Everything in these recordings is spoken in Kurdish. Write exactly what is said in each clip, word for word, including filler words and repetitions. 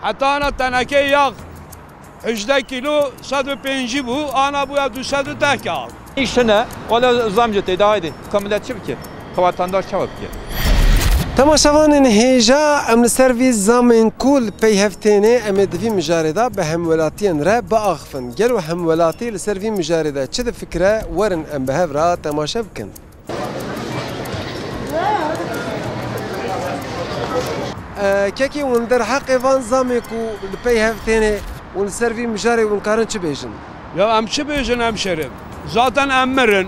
Heta ana tenekê yax hejdeh kîlo sed û pêncî bû, ana bûya du sed û deh kağıt. Îş tune, wele zam jî tê de, haydi. Ka millet çi bike? Ka vatandaş çawa bike? Temaşevanên hêja, em li ser vî zamên ku li pey hev têne, em ê di vî mijarê de bi hemwelatiyên re biaxifin. Gelo hemwelatî li ser vî mijarê de çi difikire? Werin em bi hev re temaşe bikin. E, kekê hûn derheqê van zamê ku li pey hev têne û li ser vî mijarê hûn karin çi bêjin? Ya em çi bêjin hemşerim? Zaten em mirin.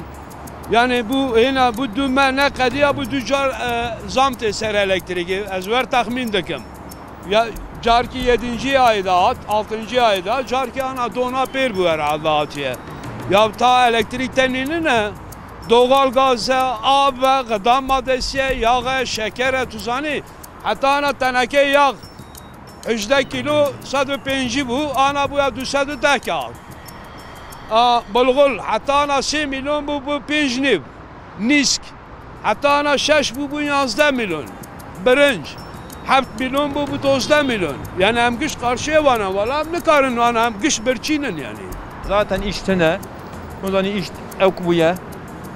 Yani bu hêna bu du me ne qediya bu du car, e, zam tê ser elektrîkê. Ez wer texmîn dikim. Ya carkî yedinci ayda hat, altıncı ayda, carkî ana dona pêr bû herhalde hatiye. Ya ta elektrîk tenî nine, doğal gaz e, av e, gıda maddesi ye, yağ e, şeker e, tu zanî. Heta ana tenekê yax hejdeh kîlo sed û pêncî bû, ana bûya du sed û deh kağıt. A, bulgur, heta ana sê milyon bû, bû pênc nîv. Nîsk. Heta ana şeş bû, bû yanzdeh milyon. Birinc. Heft milyon bû, bû dozdeh milyon. Yani em giş qarşiyê wan e, wala em nikarin wan, em giş birçîn in yani. Zaten îş tune. Hûn zanî îş ewk bûye.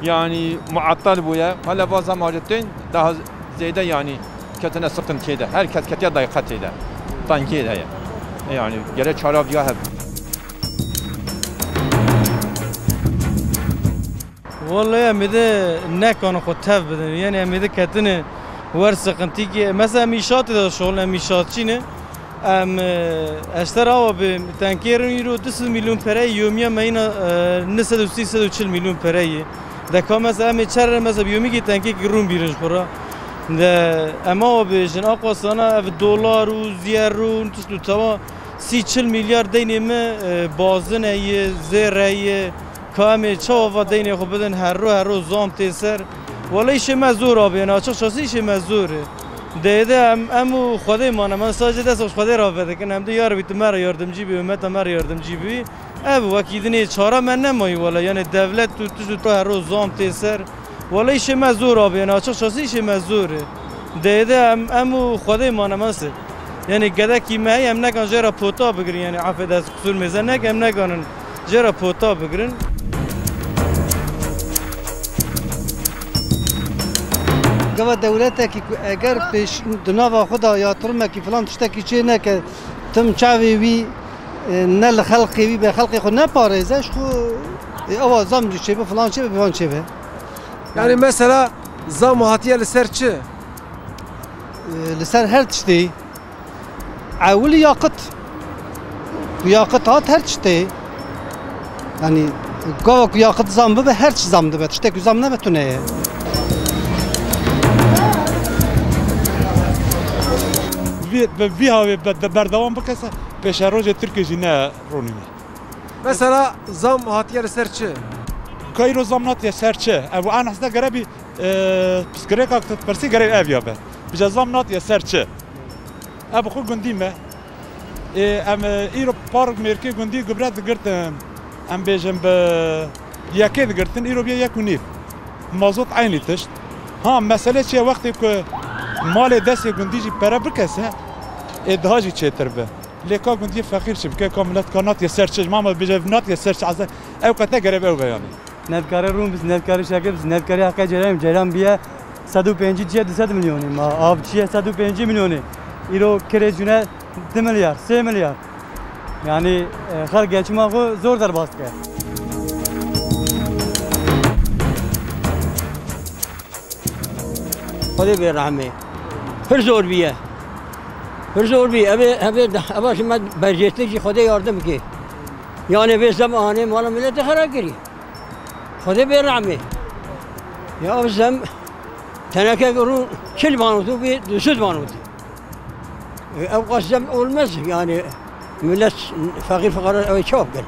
Yani muattal bûye. Hala va zam hacetin daha zêde yani ketine sıkıntıya de. Her kes ketiye dayqetê de. Tengiyê de ye. Yani gere çara viya hev. Wallahî em ê de nekanin xwe tev bidin. Yani em ê de ketine wer sıkıntı ki. Mesela em îşatê de şoxlin, em îşatçî ne. Em, e, ez ji te re awa bêm, tenkêrên îro du sed milyon pereyê yomiya me yîna, e, neh sed û sî, sed û çil milyon pereyê. De ka mesela em ê çere mesela bi yomîkî tenkêkî rûn bîrin ji xwe re. De em awa bêjin, aqwa sana ev dolar û zîyer û tişt û tewa sî çil milyar deynê me, e, bazine ye, zêre ye. Ka em ê çawa va deynê xwe bidin, her ro her ro zam tê ser. Wele îşê me zor abi, yani açıkçası îşê me zor e. Dê de em, em û Xwedê mane, me sadece dest xwe ji Xwedê re vedikin. Em de ya Rebî tu me re yardimcî bî, ummeta me re yardimcî bî. Ev wekî dinê çare me nemayî wele. Yani devlet tu, tu, tu her ro zam tê ser. Wele îşê me zor abi, yani açıkçası îşê me zor e. Dê de em, em û Xwedê mane, me se. Yani gedekî me heye, em nekan jê re pota bigirin, yani affedersin, qusur mêze neke, em nekanin jê re pota bigirin. Gava dewletekî ku eger pêş di nava xwe de yatırımekî filan tiştekî çê neke, tim çavê wî, e, ne li xelqê wî be, xelqê xwe neparêze, ji xwe, e, ewa zam cî çêbe, filan çêbe, filan çêbe. Yani mesela zam hatiye li ser çi? E, li ser her tiştê. Ewil yakıt. Ku yakıt hat her tiştê. Yani gava ku yakıt zam bibe, her çi zam dibe. Tiştek ku zam nebe tune ye. Vî, bi vî havê be-, de-, berdewam bikese, pêşerojê Tirkiyê jî ne ronî ne. Mesela zam hatiye li ser çi? Ka îro zam natiye ser çi? Ev an hesne gere bî, e, pirsgirêka ku tu pirsî gere ev ya be. Bije zam natiye ser çi? Ev xwe gundî me. Ê, em, e, îro par mêrkê gundî gubre digirtin. Em bêjin bi yekê digirtin, îro bûye yek û nîv. Mazot eynî tişt. Ha, mesele çi ye? Wextê ku malê destê gundî jî pere bikese, ê, daha jî çêtir bi. Lê ka gundiyê feqîr çi bike, ka milet ka natiye ser çi, mama bêje natiye ser çi, eze ew qete gerek ew be yani. Nedikare rûn bîs, nedikare şekil bîs, nedikare heqê ceyran, ceyran biye sed û pêncî çiye du sed milyonî, ma av çiye sed û pêncî milyonî. Îro kirê cûne du milyar, sê milyar. Yani, e, xelk geçima xwe zor derbas dike. Xwedê bê rehmê. Pir zor bîye. Pir zor bî. Evê, evê, eva ji me berjêstir jî Xwedê yardim bike. Yani vê zem anê mala milletê xera kirî. Xwedê bê rehmê. Ya ev zem tenekek rû çil manot û bê du sed manot. E, ev qas zem olmaz yani. Millet feqîr fuqara ew çawa bikin?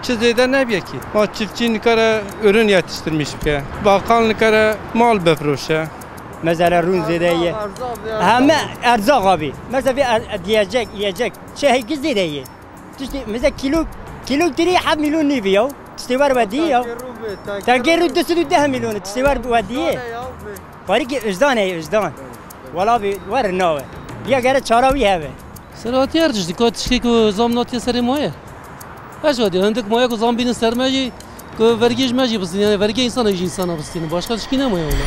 Çi zêde nebiye ki. Ma çiftçi nikare ürün yetiştirmiş bike. Bakkal nikare mal bifroşe. Mesela rûn zêde ye. Heme erzaq abi. Mesela bir er-, diyecek, yiyecek. Şey heyki zêde ye. Tiştê, mesela kilo, kilo tirî heft milyon nîvî ya. Tiştê wer wedî ya. Tenkê rû du sed û deh milyon, tiştê wer wedî ye. Parîkê wijdan heye, wijdan. Wala bi wer nawe. Ya gere çara wî hebe. Serhatî her tiştî, ka tiştê ku zam natiye serê maye. Her şey diye, hindik maye ku zam bînin ser me jî, ku vergiyê ji me jî bistînin, yani vergiya insana jî insana bistînin. Başka tişkî nemaye wala.